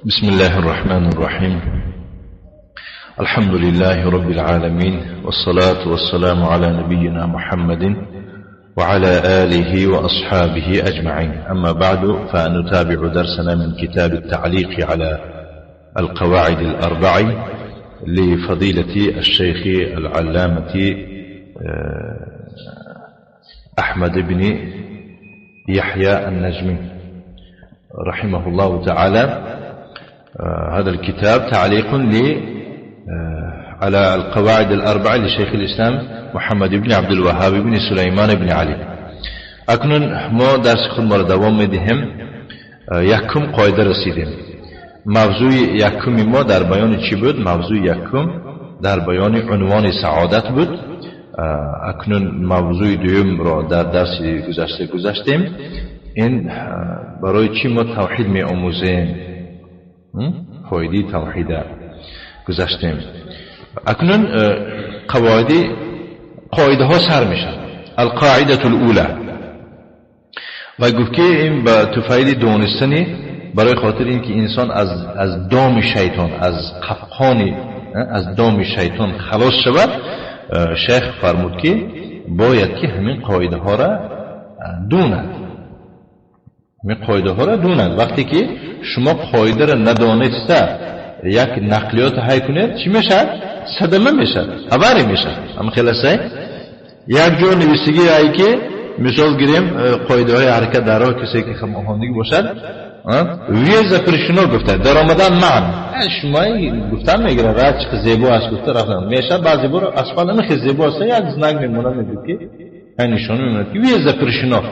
بسم الله الرحمن الرحيم. الحمد لله رب العالمين، والصلاة والسلام على نبينا محمد وعلى آله وأصحابه أجمعين. أما بعد، فنتابع درسنا من كتاب التعليق على القواعد الأربع لفضيلة الشيخ العلامة أحمد بن يحيى النجمي رحمه الله تعالى. هذا الكتاب تعليق على القواعد الأربعة لشيخ الإسلام محمد بن عبد الوهاب بن سليمان بن علي. اکنون ما درس خود ما را دوام میدهیم. یکم قاعده رسیدیم. موضوع یکم ما در بیان چی بود؟ موضوع یکم در بیان عنوان سعادت بود. اکنون موضوع دوم را در درس گذشته گذشتیم. این برای چی ما توحید می آموزیم، فایده توحید گذشتیم. اکنون قواعد قاعده ها سر میشن. القاعده الاولى، و گفت که این به تفایل دونستنی برای خاطر اینکه انسان از دام شیطان، از قفقانی، از دام شیطان خلاص شود، شیخ فرمود که باید که همین قاعده ها را دونند. همین قاعده ها را دونند. وقتی که شما قاعده را ندانسته یک نقلیات های کنید، چی میشد؟ صدمه میشد، خبری میشد. اما خلاصه یک جور نویسگی هایی که مثال گیریم قاعده های حرکت در راه، کسی که خواندگی باشد، въезд запрещено گفته، در آمدن منع. شما گفتن میگیره راه چه زیبا است، گفته رفتن میشه. بعضی بار اسفل نمیخه زیبا است، یک знак میمونه، میگه که این نشون میمونه که въезд запрещено،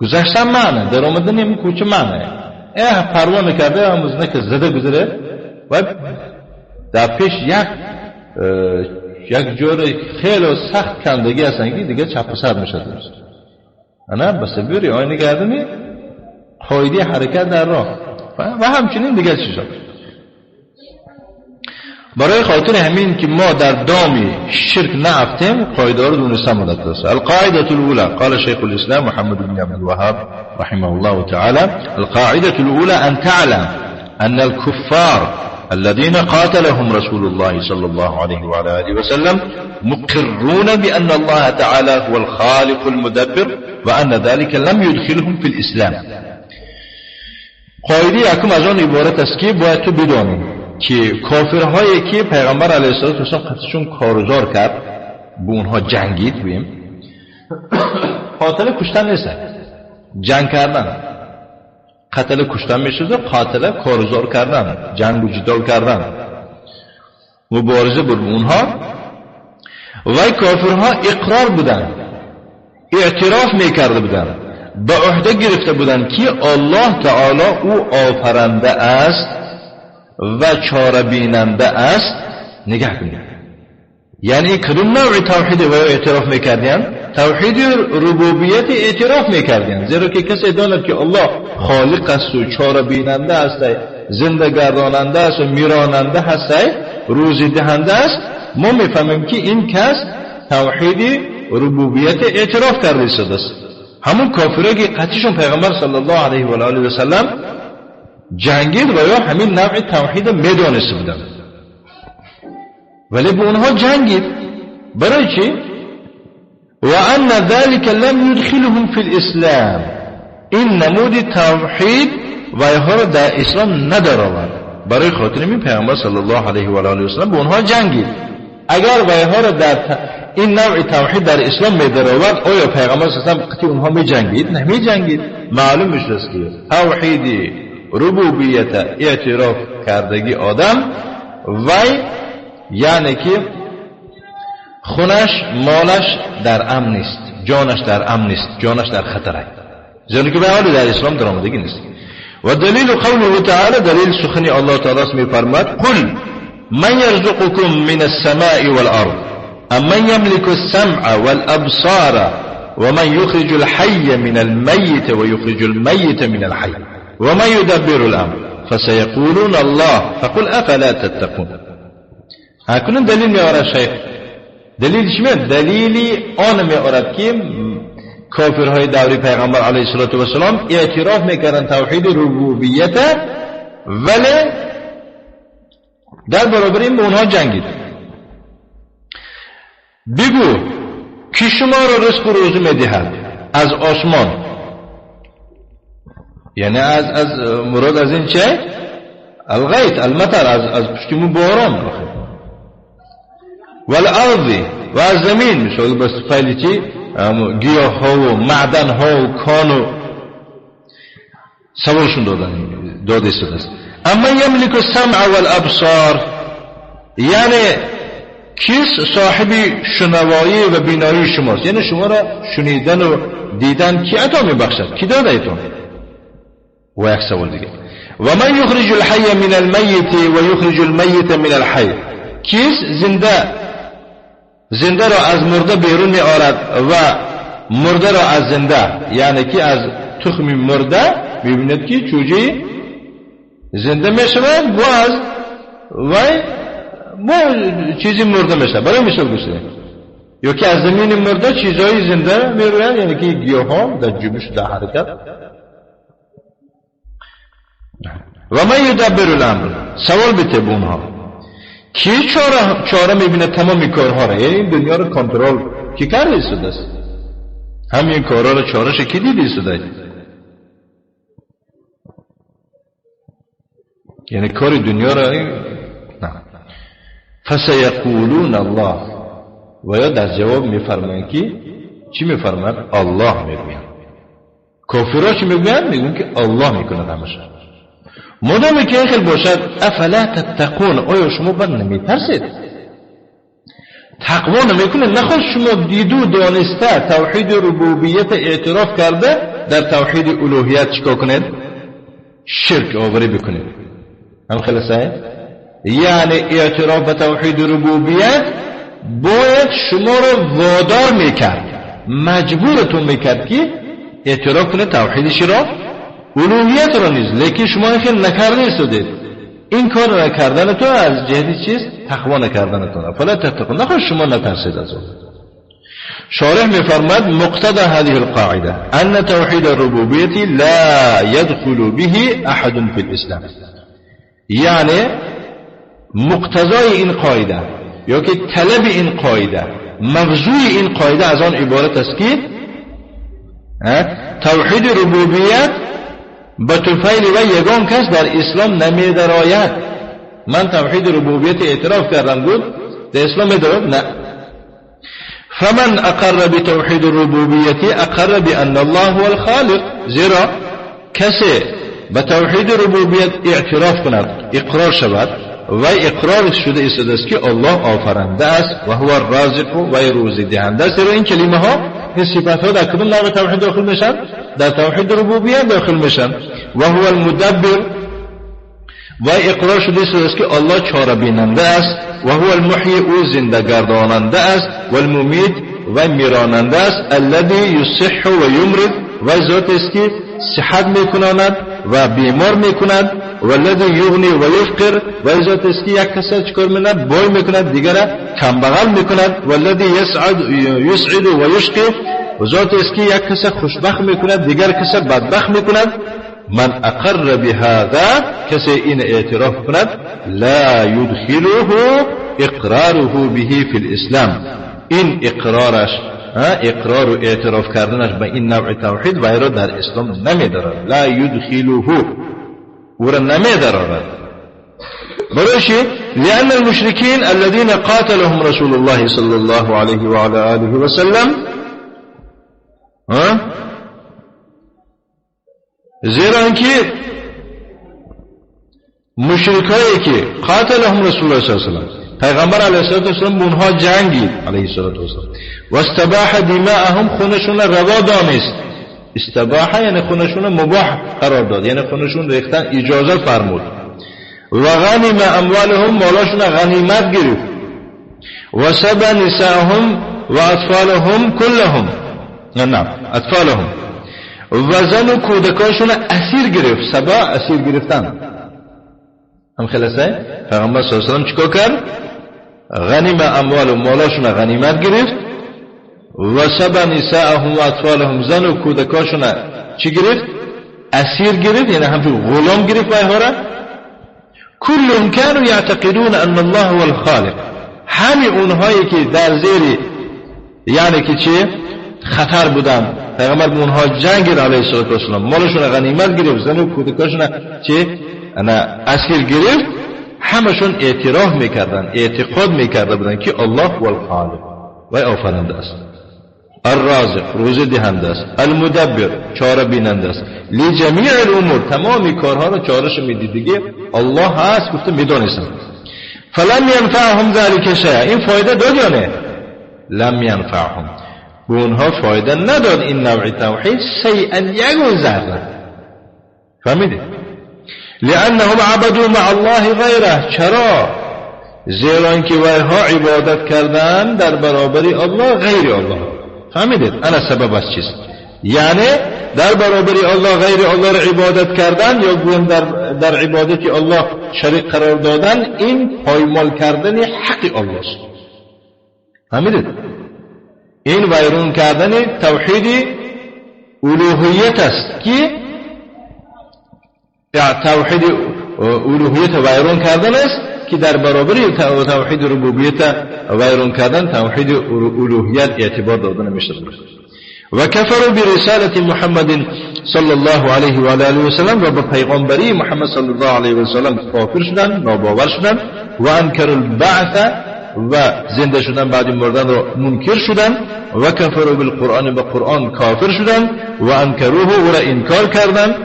گذشتن منع، در آمدن این کوچه منع. اه پروا نکرده هم знак زده گذره و در پیش یک جور خیلی سخت کندگی هستن که دیگه چپ سر میشه. انا بس بری آینه گردنی قاعده حرکت در راه و همچنین دیگه چیزا. برای خاطر همین که ما در دام شرک نفتیم، قاعده رو دونستن مدت است. القاعده الاولى، قال شيخ الاسلام محمد بن عبد الوهاب رحمه الله تعالى: القاعده الاولى ان تعلم ان الكفار الذين قاتلهم رسول الله صلى الله عليه وعلى آله وسلم مقرون بأن الله تعالى هو الخالق المدبر وأن ذلك لم يدخلهم في الإسلام. قاعده یکم از آن عبارت است که باید تو بدانی که کافرهایی که پیغمبر علیه الصلاة والسلام قتلشون کارزار کرد، به اونها جنگید، بیم قاتل کشتن نیست، جنگ کردن. قتل کشتن میشد، قاتل کارزار کردن، جنگ و جدال کردن، مبارزه بود اونها. و کافرها اقرار بودن، اعتراف میکرده بودن، به عهده گرفته بودن که الله تعالی او آفرنده است و چاره بیننده است. نگاه کنید، یعنی کدوم نوع توحید و اعتراف میکردین؟ توحید ربوبیت اعتراف میکردین، زیرا که کسی داند که الله خالق است و چاره بیننده است، زنده گرداننده است و میراننده هست، روزی دهنده است، ما میفهمیم که این کس توحید ربوبیت اعتراف کرده است. همون کافرایی که قتلشون پیغمبر صلی الله علیه و آله و سلم جنگید و یا همین نوع توحید میدانسته بودن، ولی به اونها جنگید. برای چی؟ وأن ذلك لم يدخلهم في الإسلام. این نمود توحید و اینها را در اسلام ندارد. برای خاطر این پیغمبر صلی الله علیه و آله و سلم به اونها جنگید. اگر و اینها را در این نوع توحید در اسلام میدارد، آیا پیغمبر صلی الله علیه و سلم قطعی اونها میجنگید؟ نه میجنگید. معلوم میشه که توحید ربوبیت اعتراف کردگی آدم وی یعنی که خونش مالش در امن نیست، جانش در امن نیست، جانش در خطر است، زیرا که به حال در اسلام در آمدگی نیست. و دلیل قوله تعالی، دلیل سخنی الله تعالی است میفرماد: قل من يرزقكم من السماء والارض امن يملك السمع والابصار ومن يخرج الحي من الميت ويخرج الميت من الحي ومن يدبر الامر فسيقولون الله فقل افلا تتقون. اکنون دلیل میآورد شیخ. دلیل چی میاد؟ دلیلی آن میآورد که کافرهای دوری پیغمبر علیه الصلاة والسلام اعتراف میکردن توحید ربوبیت، ولی در برابر این به اونها جنگید. بگو کی شما را رزق و روزی میدهد از آسمان، یعنی از مراد از این چه؟ الغیث المطر، از پشتیمون باران، والارض و از زمین، مثال بس فایلی چی؟ گیاه ها و معدن ها و کان و سوالشون داده شده است. اما یملک السمع والابصار، یعنی کیست صاحب شنوایی و بینایی شماست، یعنی شما را شنیدن و دیدن کی عطا میبخشد، کی داده ایتون؟ و یک سوال دیگه، و من یخرج الحی من المیت و یخرج المیت من الحی، کیست زنده را از مرده بیرون می آرد و مرده را از زنده، یعنی که از تخم مرده میبیند که چوجه زنده می شود و از وی با چیزی مرده میشه. برای مثال گفته یا که از زمین مرده چیزهای زنده میرویند، یعنی که گیاه ها در جنبش در حرکت. و من یدبر الامر، سوال بته به اونها کی چاره میبینه تمام کارها را، یعنی این دنیا رو کنترل کی کرده ایستاده است، همین کارها رو چارهش کی دیده ایستاده، یعنی کار دنیا را نه. فسیقولون الله، و یا در جواب میفرمایند که چی میفرمایند؟ الله میگویند. کافرها چی میگویند؟ میگویند که الله میکند همش. مادامی که این خیل باشد، افلا تتقون، آیا شما بر نمیترسید؟ تقوا نمیکنه؟ نخواست شما دیدو دانسته توحید ربوبیت اعتراف کرده در توحید الوهیت چیکار کنید؟ شرک آوری بکنید. هم خلاصه؟ یعنی اعتراف به توحید ربوبیت باید شما رو وادار میکرد، مجبورتون میکرد که اعتراف کنه توحیدش را، الوهیت را نیز. لیکن شما این خیلی نکرده ایستادید. این کار نکردن تو از جهت چیست؟ تقوا نکردن تو. فلا تتقون، نخواهد شما نترسید از اون. شارح میفرماد مقتضى هذه القاعده ان توحید الربوبیت لا يدخل به احد في الاسلام، یعنی مقتضای این قاعده یا که طلب این قاعده، موضوع این قاعده از آن عبارت است که توحید ربوبیت به طفیل و یگان کس در اسلام نمی درآید. من توحید ربوبیت اعتراف کردم بود در اسلام می نه. فمن اقر بتوحید الربوبیت اقر بان الله هو الخالق، زیرا کسی به توحید ربوبیت اعتراف کند، اقرار شود و اقرار شده است که الله آفرنده است و هو الرازق و روزی دهنده است. زیرا این کلمه ها، این صفات ها در کدام نوع توحید داخل میشن؟ در توحید ربوبیت داخل میشن. و هو المدبر و اقرار شده است که الله چاره بیننده است. و هو المحیی، او زنده گرداننده است. و الممیت و میراننده است. الذی یصح و یمرض، و ذات است که صحت میکناند و بیمار میکند. و الذی یغنی و یفقر، و ذات است که یک کس چیکار میکند؟ بای میکند، دیگر کمبغل میکند. و الذی یسعد و یشقی، و ذات است که یک کس خوشبخت میکند، دیگر کس بدبخت میکند. من اقر بهذا، کسی این اعتراف کند، لا يدخله اقراره به فی الاسلام، این اقرارش، اقرار و اعتراف کردنش به این نوع توحید و را در اسلام نمیدارد. لا يدخله، او را نمیدارد. برای چی؟ لأن المشركين الذين قاتلهم رسول الله صلى الله عليه وعلى آله وسلم، زیرا اینکه مشرکایی که قاتلهم رسول الله صلی الله علیه و سلم، پیغمبر علیه الصلاة والسلام با اونها جنگید علیه الصلاة والسلام، و استباح دماءهم، خونشون روا دانست. استباح یعنی خونشون مباح قرار داد، یعنی خونشون ریختن اجازه فرمود. و غنم اموالهم، مالاشون غنیمت گرفت. و سب نساءهم و اطفالهم كلهم، نه اطفالهم، و زن و کودکاشون اسیر گرفت. سبا اسیر گرفتن هم خلاصه. پیغمبر صلی الله علیه و سلم چیکار کرد؟ غنیم اموال و مالاشون غنیمت گرفت. و سب نساءهم و اطفالهم، زن و کودکاشون چی گرفت؟ اسیر گرفت، یعنی همچون غلام گرفت وایها را. كلهم كانوا يعتقدون أن الله هو الخالق. همه اونهایی که در زیر یعنی که چه خطر بودن، پیغمبر به اونها جنگ علیه الصلاة والسلام، مالشون غنیمت گرفت، زن و کودکاشون چه انا اسیر گرفت، همشون اعتراف میکردن، اعتقاد میکرده بودن که الله هو الخالق، وی آفرنده است، الرازق روزی دهنده است، المدبر چاره بیننده است، لجمیع الامور تمام کارها رو چارهش میدید دیگه الله هست، گفته میدانستم. فلم ینفعهم ذلك شیئا، این فایده داد یا نه؟ لم ینفعهم، به اونها فایده نداد این نوع توحید شیئا، یگون ذره. فهمیدید؟ لأنهم عبدوا مع الله غیره. چرا؟ زیرا که ویها عبادت کردن در برابر الله غیر الله. فهمیدید؟ انا سبب از چیست؟ یعنی در برابر الله غیر الله را عبادت کردن یا گویم در عبادت الله شریک قرار دادن، این پایمال کردن حق الله است. فهمیدید؟ این ویرون کردن توحید الوهیت است که توحید الوهیت ویرون کردن است که در برابر توحید ربوبیت ویرون کردن توحید الوهیت اعتبار داده نمیشه. و کفروا برسالة محمد صلی الله علیه و آله و سلم، و به پیغمبری محمد صلی الله علیه و سلم کافر شدن، ناباور شدن، و انکروا البعث و زنده شدن بعد مردن را منکر شدن، و کفروا بالقرآن به قرآن کافر شدن، و انکروه او را انکار کردن،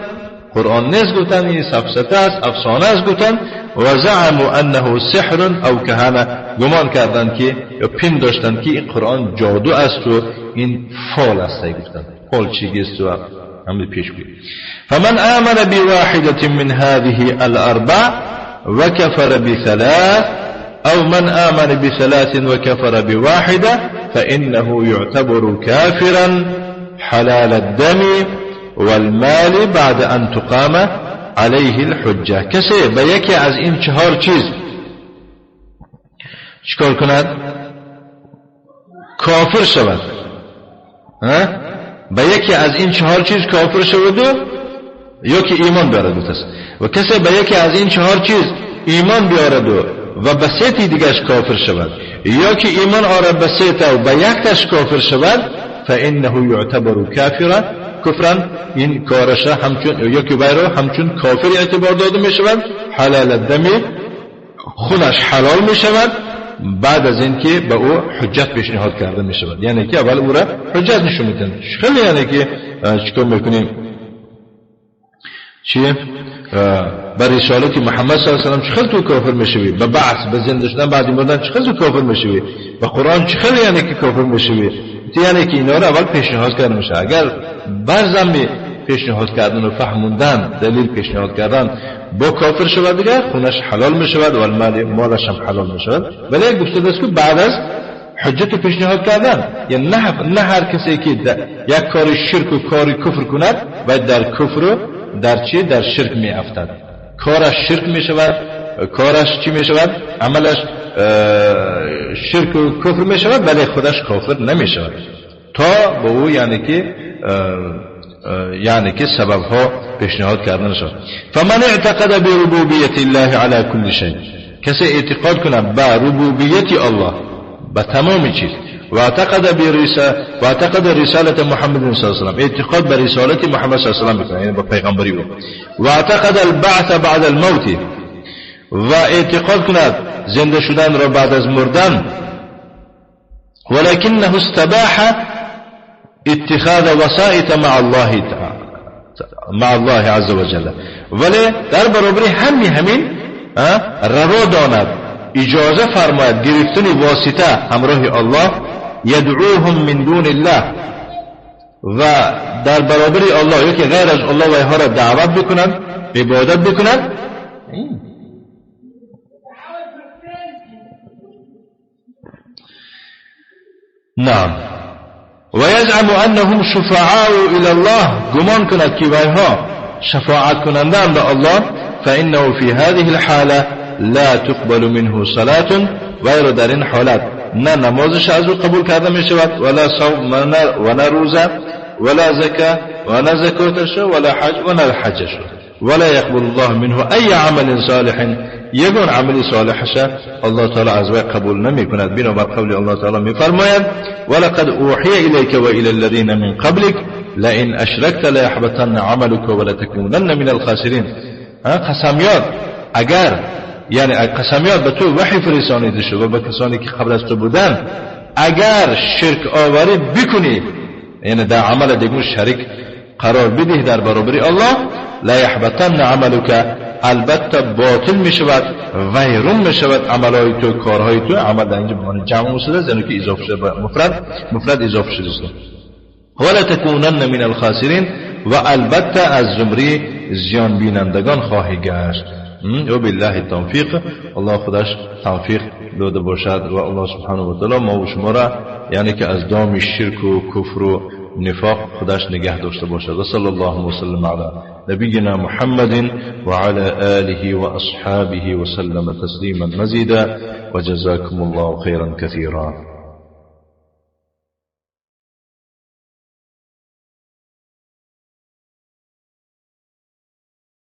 قرآن نیست گفتن، این سفسطه است، افسانه است گفتن، و زعموا انه سحر او کهانه، گمان کردند که یا پین داشتند که این قرآن جادو است و این فال است، گفتن فال چیزی است و همین پیشگویی. فمن آمن بواحدة من هذه الاربع وكفر بثلاث او من آمن بثلاث وكفر بواحدة فإنه يعتبر كافرا حلال الدم والمال بعد أن تقام عليه الحجة. کسی به یکی از این چهار چیز چیکار کند؟ کافر شود. به یکی از این چهار چیز کافر شود یا که ایمان بیارد و کسی به یکی از این چهار چیز ایمان بیارد و به سه تی دیگرش کافر شود یا که ایمان آرد به سه تا و به یک تاش کافر شود فإنه يعتبر كافرا کفرا، این کارش همچون یا که بیرو همچون کافر اعتبار داده می شود، حلال الدم خونش حلال می شود بعد از اینکه به او حجت پیشنهاد کرده می شود، یعنی که اول او را حجت نشون میدن. خیلی یعنی که چیکار میکنیم؟ چی؟ بر رسالت محمد صلی الله علیه و سلم چخل تو کافر میشوی، به بعث به زنده شدن بعد مردن چخل تو کافر میشوی، به قرآن چخل یعنی که کافر میشوی، یعنی که اینا را اول پیشنهاد کرده میشه. اگر برزمی پیشنهاد کردن و فهموندن دلیل پیشنهاد کردن با کافر شود دیگر خونش حلال میشود و مالش هم حلال میشود. ولی گفته است که بعد از حجت پیشنهاد کردن، یعنی نه هر کسی که یک کار شرک و کار کفر کند باید در کفر و در چی؟ در شرک می افتد. کارش شرک می شود، کارش چی می شود؟ عملش شرک و کفر می شود، ولی خودش کافر نمی شود تا به او یعنی که سبب ها پیشنهاد کردن شود. فمن اعتقد بربوبیت الله على كل شيء، کسی اعتقاد کنه به ربوبیت الله به تمام چیز، و اعتقد رسالت محمد صلی الله علیه و سلم، اعتقاد به رسالت محمد صلی الله علیه و سلم بکنه، یعنی به پیغمبری او، و اعتقد البعث بعد الموت، و اعتقاد کند زنده شدن را بعد از مردن، ولكنه استباح اتخاذ وسائط مع الله عز وجل، ولی در برابر همین روا داند، اجازه فرماید گرفتن واسطه همراه الله، یدعوهم من دون الله، و در برابر الله یکی غیر از الله و اینها را دعوت بکنند، عبادت بکنند. نعم. و یزعم انهم شفعاء الى الله، گمان کند که ویها شفاعت کننده به الله، فانه في هذه الحاله لا تقبل منه صلاة، ویرا در این حالت نه نمازش از او قبول کرده می شود، ولا صوم و نه روزه ولا زکا و نه زکاتش ولا حج و نه حجش، ولا يقبل الله منه أي عمل صالح یگان عمل صالحش الله تعالی از وی قبول نمی کند. بنابر قول الله تعالی می فرماید ولقد اوحی الیک و الی الذین من قبلک لئن اشرکت لیحبطن عملک ولتکونن من الخاسرین. قسمیات اگر یعنی قسمیات به تو وحی فرستانیده شد و به کسانی که قبل از تو بودن، اگر شرک آوری بکنی، یعنی در عمل دیگه شریک قرار بدهی در برابر الله، لیحبطن عملک، البته باطل می شود، ویرون می شود عملهای تو، کارهای تو. عمل در اینجا به معنی جمع شده است، یعنی که اضافه شده به مفرد، مفرد اضافه شده است. ولتکونن من الخاسرین، و البته از زمره زیان بینندگان خواهی گشت. و بالله التوفیق. الله خودش توفیق داده باشد و الله سبحانه و تعالی ما و شما را یعنی که از دام شرک و کفر و نفاق خودش نگه داشته باشد. و صلی الله وسلم علی نبینا محمد وعلى آله وأصحابه وسلم تسلیما مزیدا وجزاكم الله خيرا كثيرا.